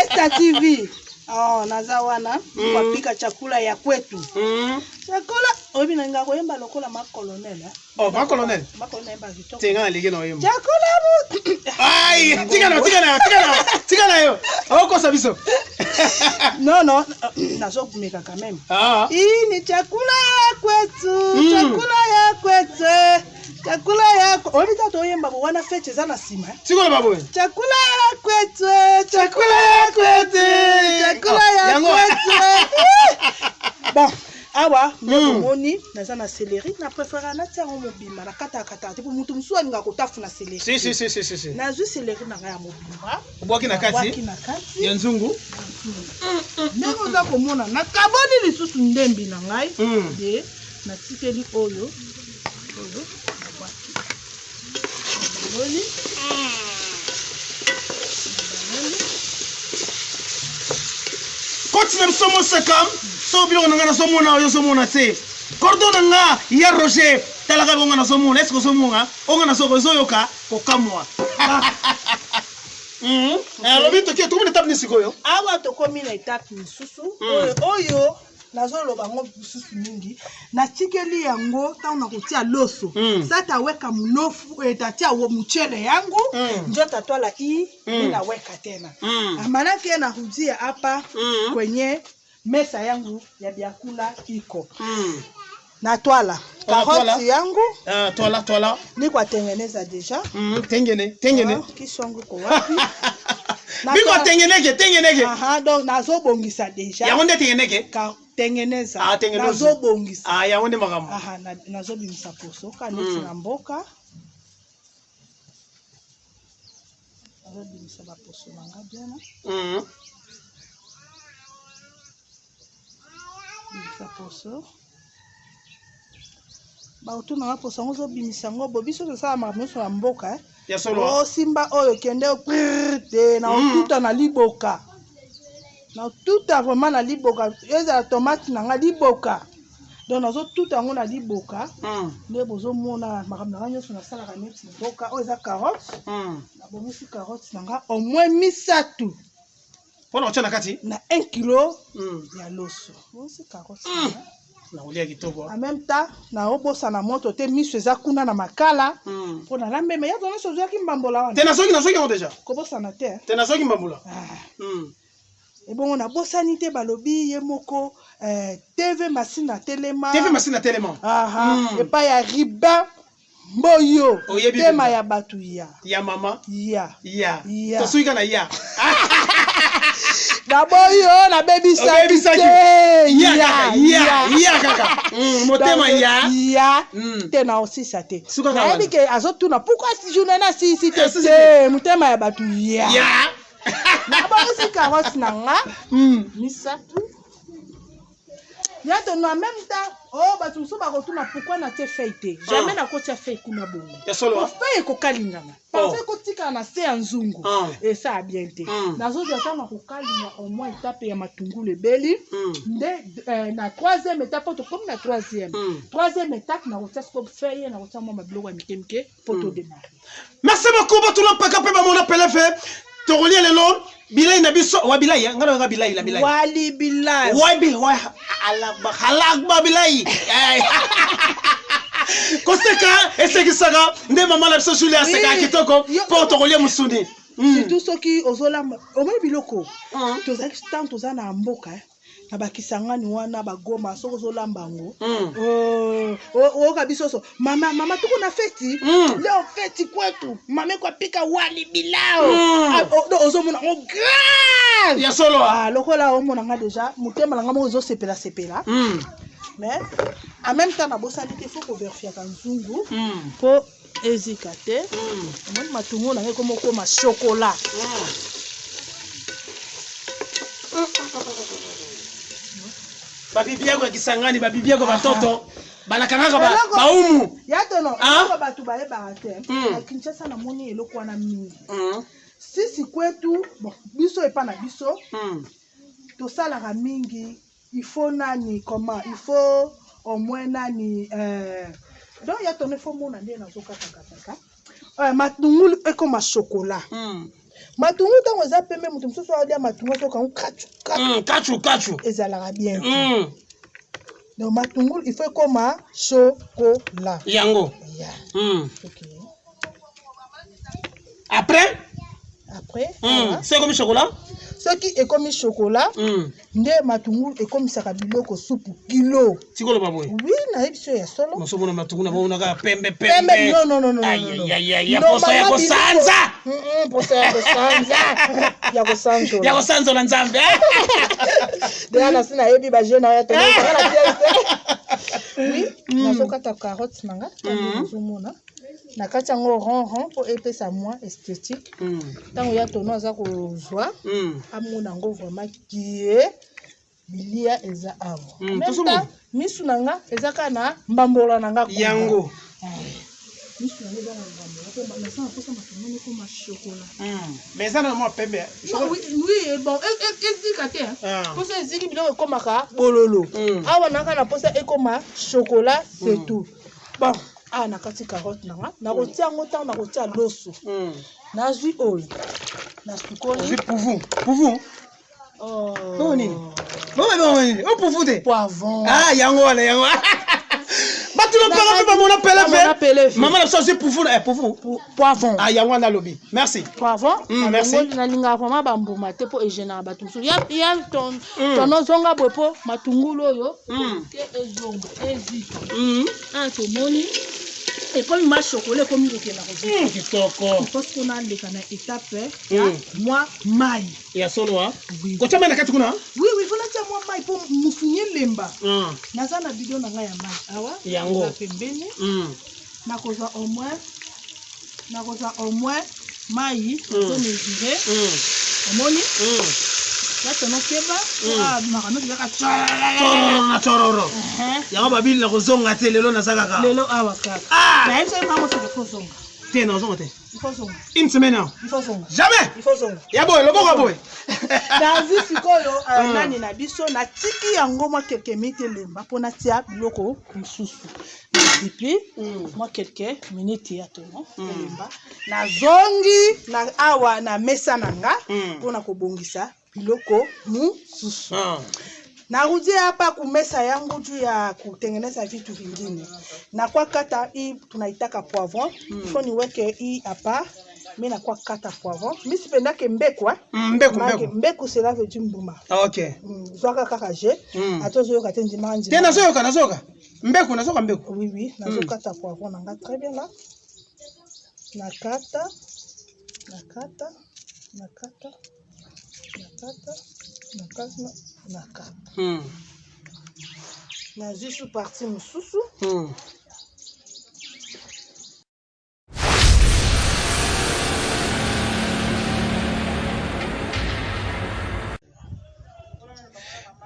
[SPEAKER 2] Esta TV oh naza wana mm. kwapika chakula ya kwetu mm. chakula oyebi na nga koyemba lokola ma colonel eh?
[SPEAKER 1] Oh, ma colonel.
[SPEAKER 2] Ma colonel ba kitoko.
[SPEAKER 1] Tenga na lege na oyemba.
[SPEAKER 2] Chakula mu.
[SPEAKER 1] Ai, tika na tika na tika na tika na yo. Okosa biso.
[SPEAKER 2] Non non, nazo meka quand même.
[SPEAKER 1] Ah.
[SPEAKER 2] Hii ni chakula ya kwetu, chakula ya kwetu. Chakula ya oyebi tata oyemba bo wana fete eza na nsima.
[SPEAKER 1] Sikoyo ba boye.
[SPEAKER 2] Chakula ya kwetu, chakula ya kwetu, chakula ya kwetu. Bon, awa nde omoni naza na céleri na préférera natia yango mobimba na katakataka te po moto mosusu alingaka kotafuna céleri
[SPEAKER 1] Si si si si si. si.
[SPEAKER 2] nazwi céleri na ngai ya mobimba
[SPEAKER 1] Obwaki na kati
[SPEAKER 2] nabwaki na kati
[SPEAKER 1] ya nzungu.
[SPEAKER 2] ndenge oza komona nakaboli lisusu ndembi na ngai nde natikeli oyo oyo nabwaki nabaloli nabaloli
[SPEAKER 1] Koti na biso moseka so biloko na ngai nazomona oyo ozomona te cordon na nga ya Roger talaka bongo nazomona eske ozomona onga nazoko ozoyoka kokamwa alobi toki tokomi na etape nini sikoyo
[SPEAKER 2] awa tokomi na etape mosusu oyo oyo nazoloba yango lisusu mingi natikeli yango ntango nakotia loso sa taweka mnofu tatia muchele yangu njo tatwala i minaweka tena manake narudia hapa kwenye mesa yangu ya vyakula iko natwala karoti yangu
[SPEAKER 1] Ah, twala twala
[SPEAKER 2] nikwatengeneza deja
[SPEAKER 1] tengene tengene
[SPEAKER 2] kisu yangu iko wapi
[SPEAKER 1] biko tengeneke tengeneke
[SPEAKER 2] Aha, donc nazobongisa deja
[SPEAKER 1] yango nde tengeneke
[SPEAKER 2] tengeneza
[SPEAKER 1] Ah, tengeneza.
[SPEAKER 2] nazobongisa
[SPEAKER 1] ah yango nde makambo
[SPEAKER 2] aha nazobimisa poso ka neti na mboka nazobimisa baposo na nga bien bimisa poso baotuna nga poso yango ozobimisa yango bo biso tosala makambo nyonso na mboka eh.
[SPEAKER 1] ya solo
[SPEAKER 2] osimba oyo kende prrr te na otuta na liboka na otuta vraiment na liboka ezala tomate na nga liboka donc nazotuta yango na liboka nde bozomona makambo na nga nyonso nasalaka neti mboka oyo eza carotte nabongisi carotte na nga au moins misato
[SPEAKER 1] mpona kotia na kati
[SPEAKER 2] na 1 kilo ya loso bongisi carotte na nga
[SPEAKER 1] nakolia kitoko
[SPEAKER 2] en même temps naobosana moto te miso eza kuna na makala mpo nalambema ya nyonso ozwaki mbambola wana
[SPEAKER 1] te nazoki nazoki yango deja
[SPEAKER 2] kobosana te
[SPEAKER 1] te nazoki mbambula
[SPEAKER 2] Ah. Ebongo nabosani te balobi ye moko TV Masina telema
[SPEAKER 1] TV Masina telema
[SPEAKER 2] aha epai ya Ribin Mboyo
[SPEAKER 1] Oyebi
[SPEAKER 2] tema
[SPEAKER 1] mpenza.
[SPEAKER 2] ya bato ya
[SPEAKER 1] ya mama
[SPEAKER 2] ya
[SPEAKER 1] ya
[SPEAKER 2] Ya.
[SPEAKER 1] tosuki kaka na ya
[SPEAKER 2] naboyo nabebisaki
[SPEAKER 1] Obebisaki.
[SPEAKER 2] te
[SPEAKER 1] ya kaka ya ya kaka motema
[SPEAKER 2] Donc,
[SPEAKER 1] ya
[SPEAKER 2] ya te na osisa te
[SPEAKER 1] Suka kaka
[SPEAKER 2] nayebi ke azotuna pourquoi journée nasisi te
[SPEAKER 1] Asisi
[SPEAKER 2] te motema ya bato ya
[SPEAKER 1] ya
[SPEAKER 2] nabongisi carotte na nga misato ya tono en même temps oh bato mosusu bakotuna pourquoi natie feuille te jamais nakotia feuille kuna bongo
[SPEAKER 1] ya solo
[SPEAKER 2] po feuille ekokalingama parfois ekotikala na se ya nzungu esala bien te nazozwa ntango kokalinga au moins etape ya matungulu ebeli nde na troisième étape po tokomi na troisième troisième étape nakotia siko feuille nakotia mwa mabiloko ya mike mike po todémarre
[SPEAKER 1] Merci beaucoup bato na mpaka mpe bamona pelefe tokolia lelo bilei na biso wa bilai nga na bilai la bilai
[SPEAKER 2] wali bilai
[SPEAKER 1] wa bi wa alakba halakba bilai koseka esekisaka nde mama na biso Julie asekaka kitoko mpo tokolia mosuni
[SPEAKER 2] surtout soki ozolamba omoni biloko tozalaki ntango toza na mboka na bakisangani wana bagoma soki ozolamba yango oyoka biso so mama mama tuko na feti leo feti kwetu mama ekwapika wali bilao ozomona yango grave
[SPEAKER 1] ya solo
[SPEAKER 2] lokola omona nga deja motema na nga moko ezosepela-sepela mais en même temps nabosani te faut koverifiaka nzungu mpo ezika te omoni matungu na ngai ekoma okoma chocolat
[SPEAKER 1] babibi yako ya Kisangani babibi yako batoto balakangaka baumu
[SPEAKER 2] ya tono eloko bato bayebaka te na Kinshasa namoni eloko wana mingi. Sisi kwetu, bon, biso epa na biso tosalaka mingi. Il faut nani, comment, il faut au moins nani, donc ya tono, il faut mona nde nazokatakatakata matungulu ekoma chocolat. Matungulu ntango eza pembe, moto mosusu alia matungulu azokango kachu kachu.
[SPEAKER 1] Kachu kachu.
[SPEAKER 2] Ezalaka bien te. Donc matungulu, il faut ekoma chocolat.
[SPEAKER 1] Yango.
[SPEAKER 2] Yeah. Ok.
[SPEAKER 1] Après?
[SPEAKER 2] Après, voilà.
[SPEAKER 1] C'est comme chocolat.
[SPEAKER 2] Soki ekomi chocolat, nde matungulu ekomisaka biloko supu kilo.
[SPEAKER 1] Tikoloba boye?
[SPEAKER 2] Oui, nayebi so ya solo.
[SPEAKER 1] Mosomona matungulu na bamonaka pembe.
[SPEAKER 2] Pembe.
[SPEAKER 1] Pembe.
[SPEAKER 2] Non, non, non, non.
[SPEAKER 1] Aïe, aïe, aïe, aïe, poso ya kosanza.
[SPEAKER 2] Poso ya kosanza, ya kosanzola.
[SPEAKER 1] Ya kosanzola Nzambe.
[SPEAKER 2] Deya nasi nayebi bajeune oyo tonaa na pièce. Oui, nazokata carotte na nga. Ntango ozomona na kati yango rond rond mpo epesa mwa esthétique, ntango ya tono aza kozwa, amona yango vraiment kie bilia eza awa. Même
[SPEAKER 1] Tozomona.
[SPEAKER 2] temps, misu na nga eza kaka na mbambola na nga kuna.
[SPEAKER 1] Yango.
[SPEAKER 2] Misu na nga eza na mbambola mpo nasala mposa matungulu ekoma chocolat.
[SPEAKER 1] Mais eza na mwa pembe.
[SPEAKER 2] Non, oui, oui, bon, ezika te, hein.
[SPEAKER 1] Ah.
[SPEAKER 2] Mposa eziki, biloko ekomaka bololo. Awa naka na mposa ekoma chocolat, c'est tout. Bon, awa na kati carotte na nga, nakotia yango ntango nakotia loso. Nazwi oyo nasukoli.
[SPEAKER 1] Ozwi puvu puvu.
[SPEAKER 2] Oh.
[SPEAKER 1] Oyo nini? Bongo nini o puvu te?
[SPEAKER 2] Poivron.
[SPEAKER 1] Ah, yango wana, yango bato na mpaka mpe bamona.
[SPEAKER 2] Bamona
[SPEAKER 1] peleve.
[SPEAKER 2] peleve.
[SPEAKER 1] Mama na biso azwi puvu na puvu.
[SPEAKER 2] Poivron.
[SPEAKER 1] Ah, yango wana alobi merci.
[SPEAKER 2] Poivron.
[SPEAKER 1] Merci.
[SPEAKER 2] Nalingaka vraiment bambuma te mpo egenaka bato mosusu ya ton ozonga boye mpo matungulu oyo te ezonga ezika. Ah, tomoni ekomi ma chocolat, ekomi kokenda kozika.
[SPEAKER 1] Kitoko.
[SPEAKER 2] Mposi mpona aleka na étape ya mwa mai.
[SPEAKER 1] Ya solo a
[SPEAKER 2] Oui.
[SPEAKER 1] kotia mai na kati kuna?
[SPEAKER 2] Oui, faut natia mwa mai mpo mosuni elemba. Naza na bidon na ngai ya mai awa.
[SPEAKER 1] Yango.
[SPEAKER 2] Eza pembeni. Nakozwa au moins mai, nazomesure. Omoni, ya tono keba makambo ezaka.
[SPEAKER 1] Tororo na tororo. Yango babili na kozonga te lelo, naza kaka.
[SPEAKER 2] Lelo awa kaka.
[SPEAKER 1] Ah!
[SPEAKER 2] Nayebi soki mama soki faut zonga.
[SPEAKER 1] Te, nazonga te.
[SPEAKER 2] Il faut zonga.
[SPEAKER 1] Une semaine awa.
[SPEAKER 2] Il faut zonga.
[SPEAKER 1] Jamais.
[SPEAKER 2] Il faut zonga.
[SPEAKER 1] Ya boye, loboko ya boye.
[SPEAKER 2] Nazwi sikoyo nani na biso, natiki yango mwa quelques minutes elemba mpo natia biloko mosusu. Depuis mwa quelques minutes ya tono elemba, nazongi na awa na mesa na nga mpona kobongisa biloko mosusu. Narudia hapa kumesa yangu juu ya kutengeneza vitu vingine. Nakwa kata hii tunaitaka poivron. Faut niweke hii hapa. Mi nakwa kata poivron. Mi sipendake mbeku, eh.
[SPEAKER 1] Mbeku.
[SPEAKER 2] Make
[SPEAKER 1] Mbeku.
[SPEAKER 2] Mbeku, cela veut dire mbuma.
[SPEAKER 1] Ah, ok.
[SPEAKER 2] Zwaka kaka je. Ata ozoyoka te, ndima ndima.
[SPEAKER 1] Te, nazoyoka, nazoyoka mbeku, nazoyoka mbeku.
[SPEAKER 2] Oui, nazokata poivron na nga très bien là. Nakata, nakata, nakata, nakata, nakata, nakata. Nazwi su partie mosusu.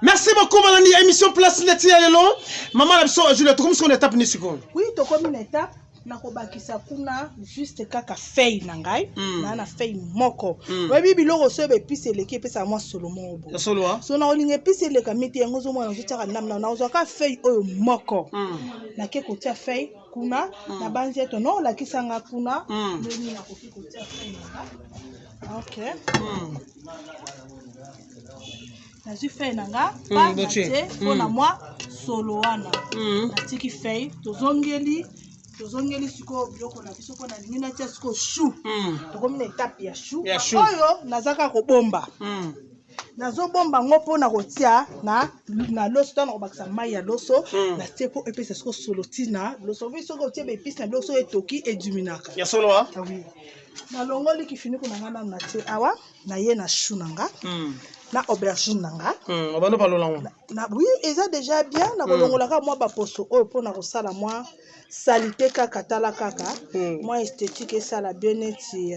[SPEAKER 1] Merci beaucoup balandi ya émission Place Neti ya lelo. Mama na biso Julia, tokomi sikoyo na étape nini sikoyo?
[SPEAKER 2] Oui, tokomi na étape nakobakisa kuna juste kaka feuille na ngai. Naa na feuille moko. Oyebi biloko soyo baépices eleki, epesaka mwa solo moko boye.
[SPEAKER 1] Ya solo a.
[SPEAKER 2] So na olinga épice eleka miti yango, ozomona nazotiaka ndambo na nazwaka feuille oyo moko. Nake kotia feuille kuna na banzi ete no olakisanga kuna ndenge nakoki kotia feuille na nga. Ok. Nazwi feuille na nga pa
[SPEAKER 1] Botie.
[SPEAKER 2] natie mpona mwa solo wana. Natiki feuille, tozongeli sikoyo biloko na biso mpo nalingi natia sikoyo chou. Tokomi na étape ya chou.
[SPEAKER 1] Ya chou.
[SPEAKER 2] Oyo naza kaka kobomba, nazobomba yango mpona kotia na loso. Ntango kobakisa mai ya loso, natie mpo epesa sikoyo solo ntina loso. Vi soki otie baépices na biloko, soki etoki, eduminaka.
[SPEAKER 1] Ya solo a.
[SPEAKER 2] Ah oui. Nalongoli kifiniko na nga nanu, natie awa, naye na chou na nga na aubergine na nga.
[SPEAKER 1] Obanda palola ngo.
[SPEAKER 2] Na, oui, eza déjà bien. Nakolongolaka mwa baposo oyo mpona kosala mwa salite kaka, tala kaka mwa esthétique esala bien neti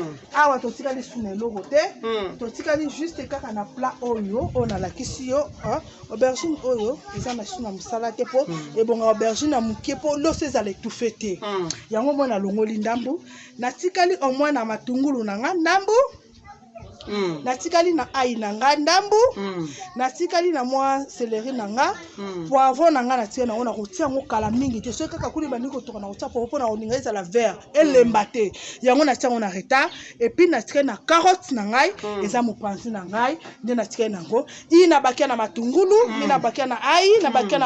[SPEAKER 2] Awa totikali su na eloko te. Totikali juste kaka na plat oyo, oyo nalakisi yo, aubergine oyo eza na su na mosala te, mpo ebonga aubergine ya moke, mpo loso ezala étouffé te. Yango mwa nalongoli ndambu, natikali au moins na matungulu na nga ndambu. Natikali na ail na nga ndambu. Natikali na mwa céleri na nga, poivron na nga natikali nango. Nakotia yango kala mingi te. Soki kaka kuna ebandi kotoka, nakotia poivron mpona kolinga ezala vert, elemba te. Yango natia yango na retard. Et puis natikali na carotte na ngai, eza mopanzi na ngai nde natikali nango. I nabakia na matungulu, mi nabakia na ail, nabakia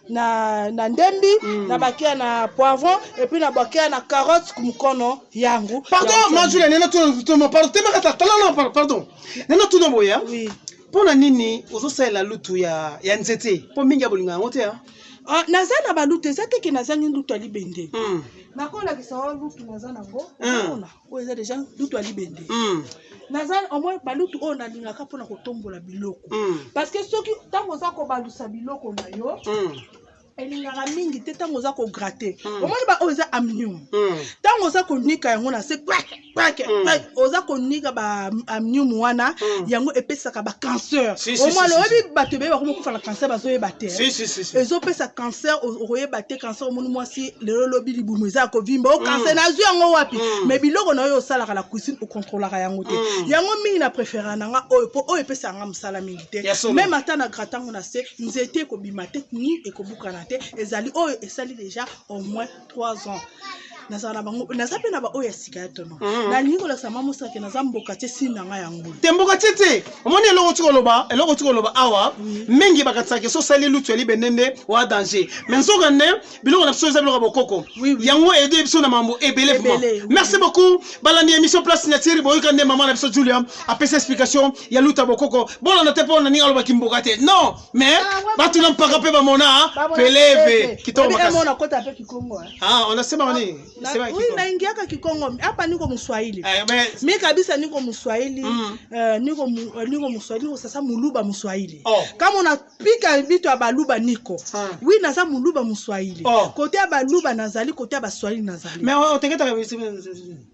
[SPEAKER 2] na ndembi, nabakia na poivron et puis nabakia na carotte kumukono yangu.
[SPEAKER 1] Pardon, ma Julia, nena tuna, pardon, temakata tala na, pardon, nena tuna boya.
[SPEAKER 2] Oui.
[SPEAKER 1] Mpona nini ozosalela lutu ya nzete? Mpo mingi ya bolingo yango te.
[SPEAKER 2] Ah, naza na balutu, eza teke nazangi lutu ya libende. Nakolakisa wa lutu naza nango. Omona oyo eza déjà lutu ya libende. Naza au moins balutu oyo nalingaka mpona kotombola biloko, parce que soki ntango oza kobalusa biloko na yo, elingaka mingi te. Ntango oza kogratter, omoni ba oyo eza aluminium, ntango oza konika yango na se, kwak kwak kwak, oza konika ba aluminium wana, yango epesaka bacancer.
[SPEAKER 1] Si, si,
[SPEAKER 2] Omwana,
[SPEAKER 1] si, si,
[SPEAKER 2] oyebi bato ebeye bakoma kufa na cancer, bazoyeba te.
[SPEAKER 1] Si, si, si, si.
[SPEAKER 2] Ezopesa cancer, okoyeba te cancer. Omoni mwasi lelo lobi libumu eza ya kovimba, o cancer nazwi yango wapi? Mais biloko na oyo osalaka na cuisine, okontrolaka yango te. Yango mingi na préféra na nga oyo, mpo oyo epesaka nga mosala mingi te.
[SPEAKER 1] Ya solo.
[SPEAKER 2] Même ata na gratango na se, nzete ekobima te, ni ekobukana te. Ezali oyo esali déjà au moins 3 ans nazala na bango. Naza mpe na baoyo ya sika ya tono. Nalingi kolakisa mama mosaka naza mboka te, sini na ngai yango.
[SPEAKER 1] Te, mboka tie te. Omoni eloko oti koloba, eloko oti koloba awa, mingi bakatisaka so osali lutu ya libende nde wa danger, mais nzoka nde biloko na biso eza biloko ya bokoko.
[SPEAKER 2] Oui.
[SPEAKER 1] Yango aide biso na mambo ebele vraiment.
[SPEAKER 2] Ebele, oui.
[SPEAKER 1] Merci beaucoup, balandi émission Place Signature. Boyoka nde mama na biso Julia apesa explication ya lutu ya bokoko. Bolanda te mpo na ninga alobaki mboka te, non, mais
[SPEAKER 2] Ah, ouais,
[SPEAKER 1] bato na mpaka mpe bamona peleve kitoko makasi.
[SPEAKER 2] Mona kota mpe kikongo, eh.
[SPEAKER 1] Ah, unasema nini? Sema
[SPEAKER 2] Oui,
[SPEAKER 1] Kikongo.
[SPEAKER 2] naingiaka kikongo hapa, niko mswahili.
[SPEAKER 1] Eh, mais
[SPEAKER 2] Mi kabisa niko mswahili. Niko mswahili, niko sasa muluba mswahili.
[SPEAKER 1] Oh.
[SPEAKER 2] Kama unapika vitu ya baluba, niko oui, naza muluba mswahili.
[SPEAKER 1] Oh.
[SPEAKER 2] Kote ya baluba nazali, kote ya baswahili nazali.
[SPEAKER 1] Mais oteketaka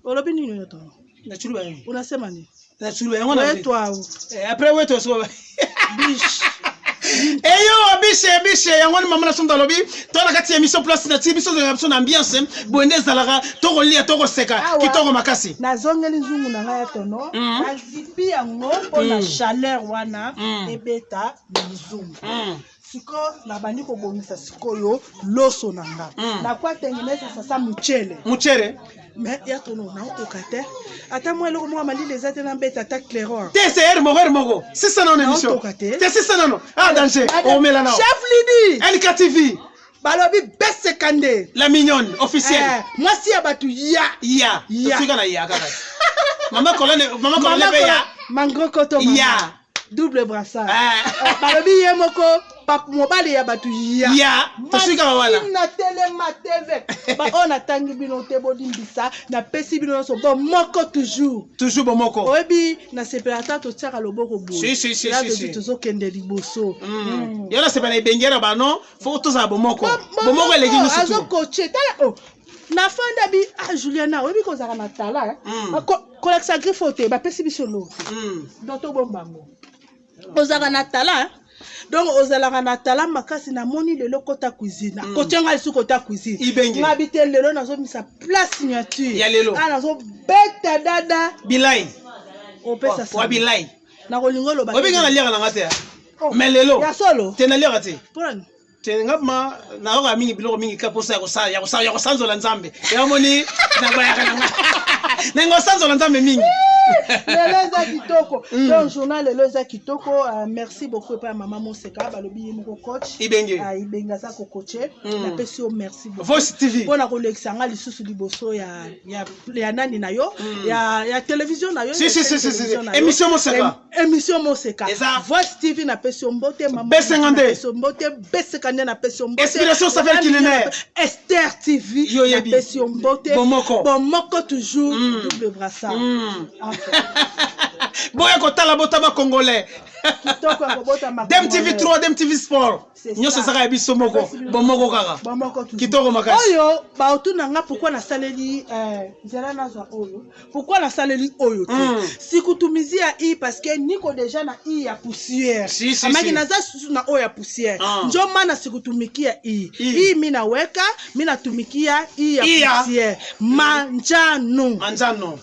[SPEAKER 2] Olobi nini yo to?
[SPEAKER 1] Na chuluba yango.
[SPEAKER 2] Unasema nini?
[SPEAKER 1] Na chuluba yango na
[SPEAKER 2] Wetu au
[SPEAKER 1] Eh, après wetu so
[SPEAKER 2] bish.
[SPEAKER 1] Eyo bishe bishe yango ni mama na sonda alobi to na kati ya émission Place na ti biso tozalaka biso na ambiance boye nde ezalaka, tokolia, tokoseka.
[SPEAKER 2] Awa.
[SPEAKER 1] Kitoko makasi.
[SPEAKER 2] Nazongeli nzungu na ngai ya tono, nazipi yango mpona chaleur wana ebeta na nzungu. Sikoyo nabandi kobongisa sikoyo loso na nga. Nakwatengeneza sasa mchele.
[SPEAKER 1] Muchere.
[SPEAKER 2] Mais ya tono, naokoka te ata mwa eloko moko ya malili eza te, nabeta ata clairon.
[SPEAKER 1] Te, c'est heure moko, heure moko sisa nano émission.
[SPEAKER 2] Naotoka te.
[SPEAKER 1] Te, sisa nano. Ah, danger, omela nao.
[SPEAKER 2] Chef Lidi.
[SPEAKER 1] LKTV.
[SPEAKER 2] Balobi beseka nde.
[SPEAKER 1] La mignonne officielle.
[SPEAKER 2] Eh, mwasi ya bato ya
[SPEAKER 1] Ya.
[SPEAKER 2] Ya.
[SPEAKER 1] Tosuka na ya kaka mama Colonne, mama Colonne mpe ya.
[SPEAKER 2] Mangro koto mama.
[SPEAKER 1] Ya.
[SPEAKER 2] Double brassard.
[SPEAKER 1] Ah.
[SPEAKER 2] Eh, balobi ye moko mobali ya bato ya.
[SPEAKER 1] Ya, tosuka wana.
[SPEAKER 2] Na telema TV, baoyo natangi bino te, bolimbisa. Napesi bino nyonso bon moko toujours.
[SPEAKER 1] Toujours bomoko.
[SPEAKER 2] Oyebi, nasepela ata totiaka loboko boye.
[SPEAKER 1] Si, si, si,
[SPEAKER 2] Ela
[SPEAKER 1] si,
[SPEAKER 2] tozi
[SPEAKER 1] si.
[SPEAKER 2] tozokende liboso.
[SPEAKER 1] Yo nasepela na ebenge na bano, fo tozala bomoko. Bomoko eleki nyonso tu.
[SPEAKER 2] Azokoche, tala o nafanda bi. Ah, Juliana, oyebi kozala na tala, eh? Kolakisa griffe oyo te, bapesi biso lo donc tobomba yango. Ozalaka na tala, eh? Donc ozalaka na tala makasi. Namoni lelo kota cuisine, akotia ngai lisusu kota cuisine.
[SPEAKER 1] Ibenge.
[SPEAKER 2] Ngabi te, lelo nazomisa Place Signature.
[SPEAKER 1] Ya lelo.
[SPEAKER 2] Ah, nazobeta dada.
[SPEAKER 1] Bilai.
[SPEAKER 2] Opesa
[SPEAKER 1] wa
[SPEAKER 2] sango.
[SPEAKER 1] Bilai.
[SPEAKER 2] Nakolinga oloba.
[SPEAKER 1] Oyebi nga naliaka nanga te.
[SPEAKER 2] Oh.
[SPEAKER 1] Mais lelo
[SPEAKER 2] Ya solo.
[SPEAKER 1] Te, naliaka te.
[SPEAKER 2] Mpona
[SPEAKER 1] Te, nga ma nayoka mingi biloko mingi ka mposa ya kosala, ya kosala, ya kosanzola Nzambe. Yamoni nabayaka nanga nango osanzola Nzambe mingi.
[SPEAKER 2] Lelo eza kitoko. Donc journal lelo eza kitoko. Merci beaucoup epai ya mama Moseka, balobi ye moko coach.
[SPEAKER 1] Ibenge.
[SPEAKER 2] Ah, Ibenge aza kocoacher. Napesi yo merci beaucoup
[SPEAKER 1] Voice TV.
[SPEAKER 2] mpona kolekisa nga lisusu liboso ya nani na yo, ya télévision na yo.
[SPEAKER 1] Si,
[SPEAKER 2] Ya
[SPEAKER 1] si, si, si, si.
[SPEAKER 2] télévision na yo.
[SPEAKER 1] Émission Moseka.
[SPEAKER 2] Émission Moseka.
[SPEAKER 1] Eza-
[SPEAKER 2] Voice TV, napesi yo mbote mama.
[SPEAKER 1] Besenga nde.
[SPEAKER 2] Napesi yo mbote, Beseka nde, napesi yo mbote.
[SPEAKER 1] Inspiration Saveur culinaire.
[SPEAKER 2] Esther TV.
[SPEAKER 1] Yo yebi.
[SPEAKER 2] Napesi yo mbote.
[SPEAKER 1] Bomoko.
[SPEAKER 2] Bomoko toujours. Double brassard. Enfin,
[SPEAKER 1] Boya kotala, botama congolais.
[SPEAKER 2] Kitoko ya kobotama.
[SPEAKER 1] Dem TV 3, Dem TV Sport.
[SPEAKER 2] C'est
[SPEAKER 1] Nyonso
[SPEAKER 2] ça.
[SPEAKER 1] ezaka ya biso moko.
[SPEAKER 2] Napesi bino-
[SPEAKER 1] Bomoko kaka.
[SPEAKER 2] Bomoko toujours.
[SPEAKER 1] Kitoko makasi.
[SPEAKER 2] Oyo baotuna nga pourquoi nasaleli nzela nazwa oyo, pourquoi nasaleli oyo te. Sikutumizia i parce que niko déjà na i ya poussière.
[SPEAKER 1] Si, si,
[SPEAKER 2] Amaki
[SPEAKER 1] si.
[SPEAKER 2] naza susu na oyo ya poussière.
[SPEAKER 1] Ah.
[SPEAKER 2] Njo mana sikutumikia i.
[SPEAKER 1] I.
[SPEAKER 2] I mi naweka, mi natumikia i ya
[SPEAKER 1] I ya.
[SPEAKER 2] poussière manjano.
[SPEAKER 1] Manjano.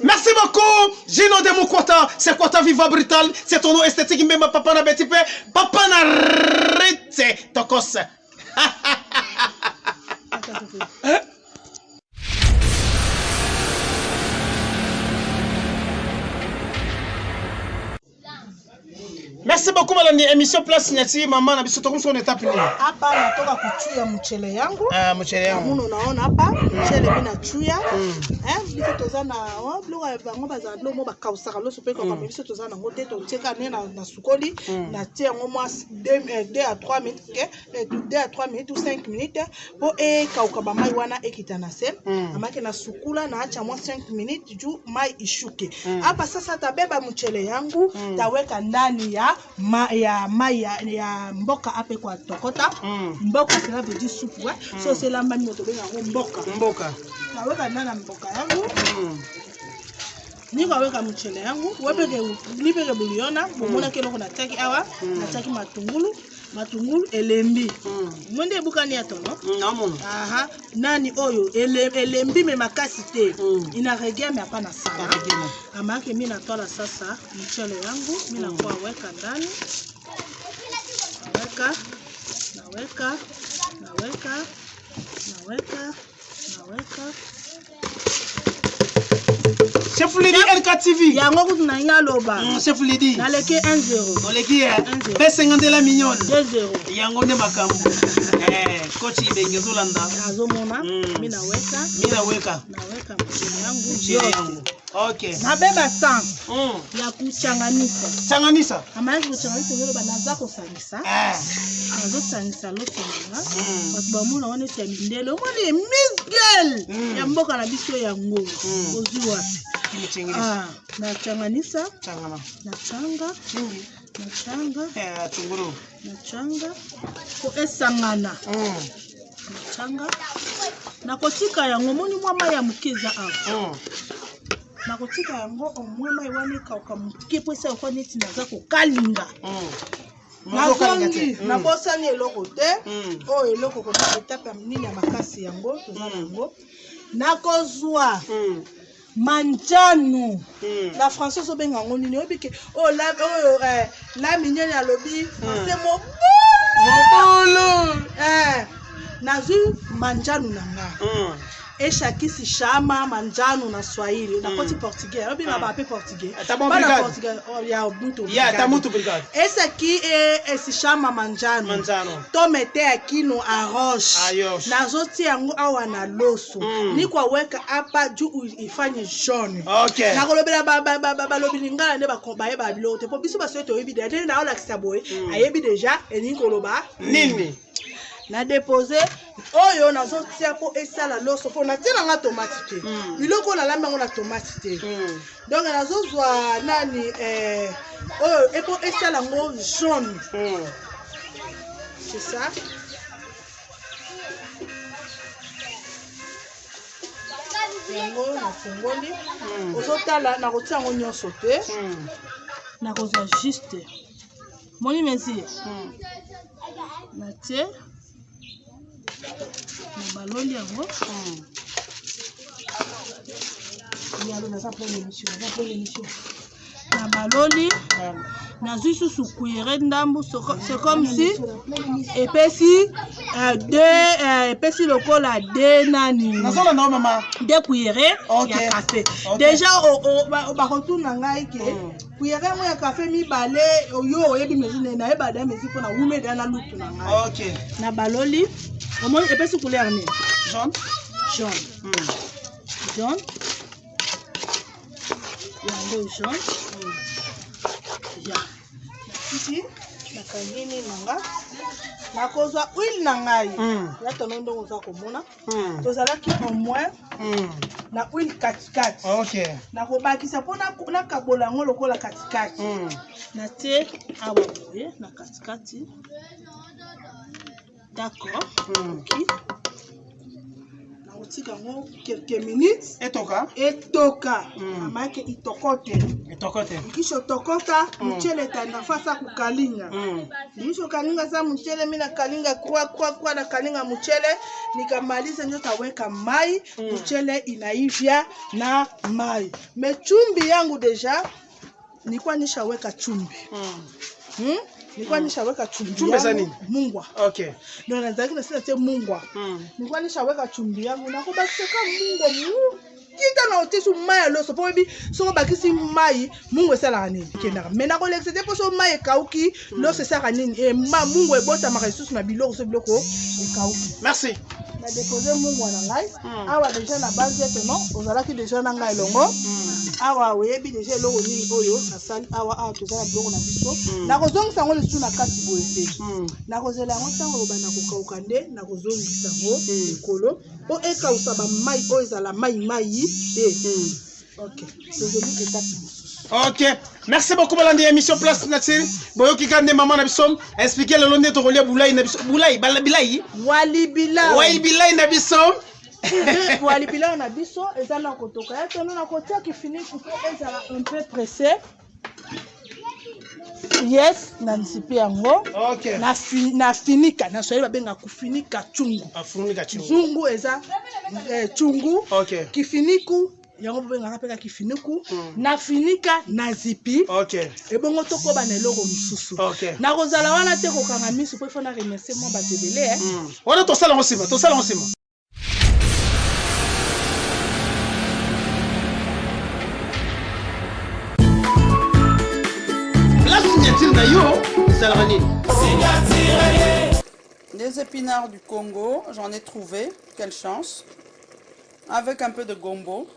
[SPEAKER 1] Merci beaucoup, Gino de Mukwata. C'est Kwata Viva Brutal. C'est ton nom esthétique, Mbemba Papa na Betipe. Papa na Rete Tokos. Merci beaucoup balandi émission place nyati mama na biso tokomi soko étape nini?
[SPEAKER 2] Hapa natoka kuchuya mchele yangu.
[SPEAKER 1] Ah, mchele yangu.
[SPEAKER 2] Muno naona hapa mchele mimi nachuya. Eh, biso toza na oh, biloko ya bango bazala biloko mo bakausaka loso mpe kaka biso toza nango te totieka nde na, na sukoli natie yango mwa 2 à 3 minutes ke 2 à 3 minutes ou 5 minutes mpo ekauka bamai wana ekita na se amake na sukula naacha mwa 5 minutes juu mai ishuke. Hapa sasa tabeba mchele yangu taweka ndani ya ya mai ya mboka ape kwa tokota. Mboka cela veut dire soupe, ouais. So selamba nini tobenga yango mboka.
[SPEAKER 1] Mboka.
[SPEAKER 2] Taweka ndani ya mboka yangu. Nikaweka mchele yangu wepeke nipeke buliona bomonaki eloko natiaki awa natiaki matungulu matungulu elembi mwende ebukani ya tono.
[SPEAKER 1] Namona.
[SPEAKER 2] Aha, nani oyo elembi me makasi te. Inaregea me hapana sana.
[SPEAKER 1] Inaregea.
[SPEAKER 2] Amake mi natwala sasa mchele yangu mi nakuwa weka ndani naweka naweka naweka naweka naweka.
[SPEAKER 1] Chef Lidi LKTV.
[SPEAKER 2] Yango kutu na ngai aloba.
[SPEAKER 1] Chef Lidi.
[SPEAKER 2] Naleki 1-0.
[SPEAKER 1] Oleki eh.
[SPEAKER 2] 1-0.
[SPEAKER 1] P50 la mignonne.
[SPEAKER 2] 2-0.
[SPEAKER 1] Yango nde makambo. Coach Ibenge Zolanda.
[SPEAKER 2] Azomona mi naweka.
[SPEAKER 1] Mi naweka.
[SPEAKER 2] Naweka mchele yangu
[SPEAKER 1] Mchele
[SPEAKER 2] yote.
[SPEAKER 1] yangu. Okay.
[SPEAKER 2] Nabeba sang ya kuchanganisa.
[SPEAKER 1] Changanisa.
[SPEAKER 2] Amaki kuchanganisa ngelo naza kosangisa. Nazosangisa loso nanga. Bato bamona wana esi ya mindele. Omoni Miss Girl ya mboka na biso yango. Ozwi wapi?
[SPEAKER 1] Kimichingilisha.
[SPEAKER 2] Ah, nachanganisa.
[SPEAKER 1] Changana.
[SPEAKER 2] Nachanga.
[SPEAKER 1] Chingi.
[SPEAKER 2] Nachanga.
[SPEAKER 1] Tunguru.
[SPEAKER 2] Nachanga. Po esangana. Nachanga. Nakotika yango omoni mwa mai ya moke eza awa. Nakotika yango omwe mai wana ekauka moke po esa lokwa neti naza kokalinga. Nazongi nabosani eloko te. Oyo eloko kona etape ya nini ya makasi yango toza nango. Nakozwa manjanu. Na français ozobenga yango nini? Oyebi ke oyo oyo la mignonne alobi français mobulu. Nazwi manjanu na nga. Eshakisi shama manjanu na Swahili. Nakoti portugais. Oyebi na ba pe portugais.
[SPEAKER 1] Tá bom,
[SPEAKER 2] Bana
[SPEAKER 1] obrigado.
[SPEAKER 2] portugais. Oh, ya muito
[SPEAKER 1] Yeah, tá
[SPEAKER 2] obrigado.
[SPEAKER 1] muito obrigado.
[SPEAKER 2] Esse aqui é se chama manjano.
[SPEAKER 1] Manjano.
[SPEAKER 2] Tomete aqui no arroz.
[SPEAKER 1] Arroz.
[SPEAKER 2] Nazotia yango awa na loso. Nikwaweka apa juu ifanye jaune.
[SPEAKER 1] Okay.
[SPEAKER 2] Nakolobela balobi lingala nde bayeba biloko te. Po biso basoki toyebi deja. Ndenge naolakisa boye, ayebi deja elingi koloba
[SPEAKER 1] nini.
[SPEAKER 2] Na déposé oyo nazotia po esala loso po natia nanga tomate te. Biloko oyo nalambi yango na tomate te. Donc nazozwa nani oyo epo esala yango jaune. C'est ça. Yango nafungoli. Ozotala nakotia yango nyonso te. Nakozwa juste. Moni mesure. Natie. Na baloli yango. Na baloli. Nazwi susu cuillère ndambu, c'est comme si epesi deux epesi lokola deux nani.
[SPEAKER 1] Nazola na mama.
[SPEAKER 2] Deux cuillères
[SPEAKER 1] Ok.
[SPEAKER 2] ya café.
[SPEAKER 1] Ok.
[SPEAKER 2] Déjà bakotuna ngai ke cuillère yango ya café mibale yo oyebi mesure nayeba da mesure mpona wume da na lutu na ngai.
[SPEAKER 1] Ok.
[SPEAKER 2] Na baloli omoni epesi couleur nini?
[SPEAKER 1] Jaune.
[SPEAKER 2] Jaune. Jaune. Yango jaune. Ya. Natiki nakangi nini na nga? Nakozwa huile na ngai. Ya tono ndongo oza komona. Tozalaki au moins na huile katikati.
[SPEAKER 1] Ok.
[SPEAKER 2] Nakobakisa mpo nakabola yango lokola katikati. Natie awa boye na katikati. D'accord. Ok. Nakotika yango quelques minutes.
[SPEAKER 1] Etoka.
[SPEAKER 2] Etoka. Amake itokote.
[SPEAKER 1] Itokote.
[SPEAKER 2] Ikisha tokota mchele tanda fasa kukalinga. Nikisha kalinga sa mchele mimi nakalinga kwa kwa kwa nakalinga mchele nikamaliza ndio taweka mai. Mchele inaivya na mai. Me chumbi yangu deja nilikuwa nishaweka chumbi. Nilikuwa nishaweka chumbi.
[SPEAKER 1] Chumbi za
[SPEAKER 2] yangu,
[SPEAKER 1] nini?
[SPEAKER 2] Mungwa.
[SPEAKER 1] Okay.
[SPEAKER 2] Ndio nazaki na sina te mungwa. Nilikuwa nishaweka chumbi yangu nakobakisa ka mungwa kita na otisu mai ya loso mpo oyebi soki obakisi mai mungu esalaka nini ekendaka me nakolekisa te mpo so mai ekauki loso esalaka nini ma mungu ebotamaka lisusu na biloko so biloko ekauki.
[SPEAKER 1] Merci.
[SPEAKER 2] Na depose mungwa na ngai awa deja na base ete non ozalaki deja na ngai elongo awa oyebi deja eloko nini oyo nasali awa awa toza na biloko na biso nakozongisa yango lisusu na kati boye te nakozela yango ntango obanda kokauka nde nakozongisa yango likolo mpo ekausa bamai oyo ezala mai mai te. Ok, tozoli etape mosusu.
[SPEAKER 1] Ok, merci beaucoup balandi ya émission Place Nature. Boyoki ka nde mama na biso expliquer lelo nde tokolia bulai na biso. Bulai, bala bilai.
[SPEAKER 2] Wali bilao.
[SPEAKER 1] Wali bilai na biso.
[SPEAKER 2] Wali bilao na biso eza na kotoka ya tono na kotia kifiniku mpo ezala un peu pressé. Yes, na nzipi yango.
[SPEAKER 1] Ok.
[SPEAKER 2] Na finika na Swahili babenga kufinika chungu.
[SPEAKER 1] Afunika chungu.
[SPEAKER 2] Zungu eza chungu.
[SPEAKER 1] Ok.
[SPEAKER 2] Kifiniku yango babengaka mpe ka kifiniku. Na finika na zipi.
[SPEAKER 1] Ok.
[SPEAKER 2] Ebongo tokoba na eloko mosusu.
[SPEAKER 1] Ok.
[SPEAKER 2] Nakozala wana te kokanga miso mpo ifo na remercier mwa bato ebele.
[SPEAKER 1] Wana tosala yango nsima, tosala yango nsima. La signature na yo ezalaka nini?
[SPEAKER 3] Des épinards du Congo, j'en ai trouvé, quelle chance. Avec un peu de gombo,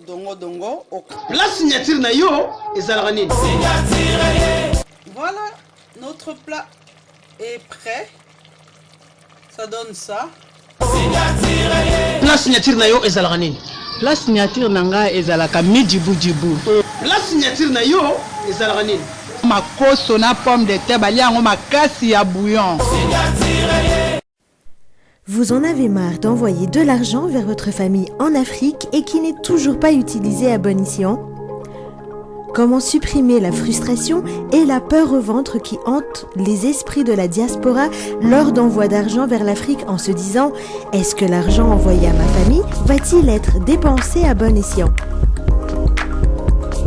[SPEAKER 3] dongo dongo, okra.
[SPEAKER 1] La signature na yo ezalaka nini?
[SPEAKER 3] Voilà, notre plat est prêt. Ça donne ça.
[SPEAKER 1] La signature na yo ezalaka nini?
[SPEAKER 4] La signature na ngai ezalaka mijibujibu.
[SPEAKER 1] La signature na yo ezalaka nini?
[SPEAKER 4] Makoso na pomme de terre balia yango makasi ya bouillon.
[SPEAKER 5] Vous en avez marre d'envoyer de l'argent vers votre famille en Afrique et qui n'est toujours pas utilisé à bon escient? Comment supprimer la frustration et la peur au ventre qui hantent les esprits de la diaspora lors d'envoi d'argent vers l'Afrique en se disant « Est-ce que l'argent envoyé à ma famille va-t-il être dépensé à bon escient ?»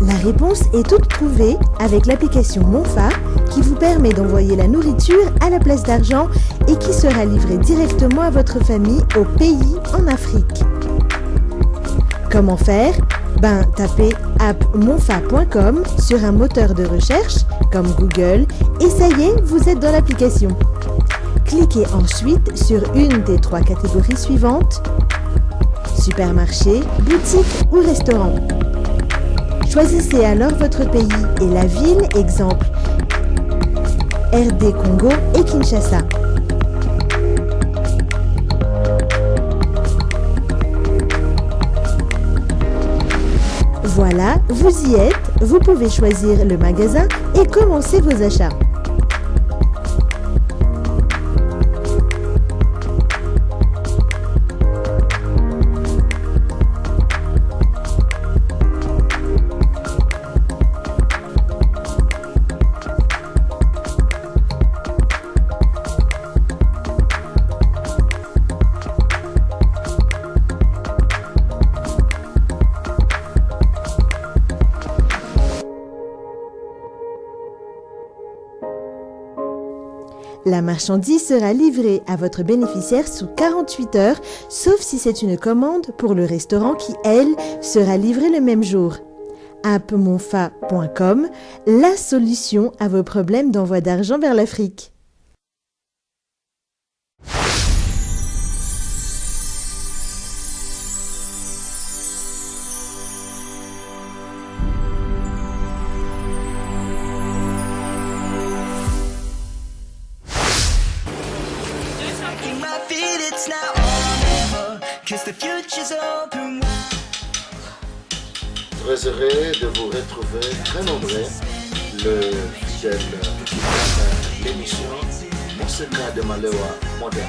[SPEAKER 5] La réponse est toute trouvée avec l'application Monfa qui vous permet d'envoyer la nourriture à la place d'argent et qui sera livrée directement à votre famille au pays en Afrique. Comment faire? Ben, tapez appmonfa.com sur un moteur de recherche comme Google et ça y est, vous êtes dans l'application. Cliquez ensuite sur une des trois catégories suivantes: supermarché, boutique ou restaurant. Choisissez alors votre pays et la ville, exemple RD Congo et Kinshasa. Voilà, vous y êtes, vous pouvez choisir le magasin et commencer vos achats. La marchandise sera livrée à votre bénéficiaire sous 48 heures, sauf si c'est une commande pour le restaurant qui, elle, sera livrée le même jour. Appmonfa.com, la solution à vos problèmes d'envoi d'argent vers l'Afrique.
[SPEAKER 6] Très heureux de vous retrouver très nombreux, le fidèle qui aime l'émission Moseka de Malewa moderne.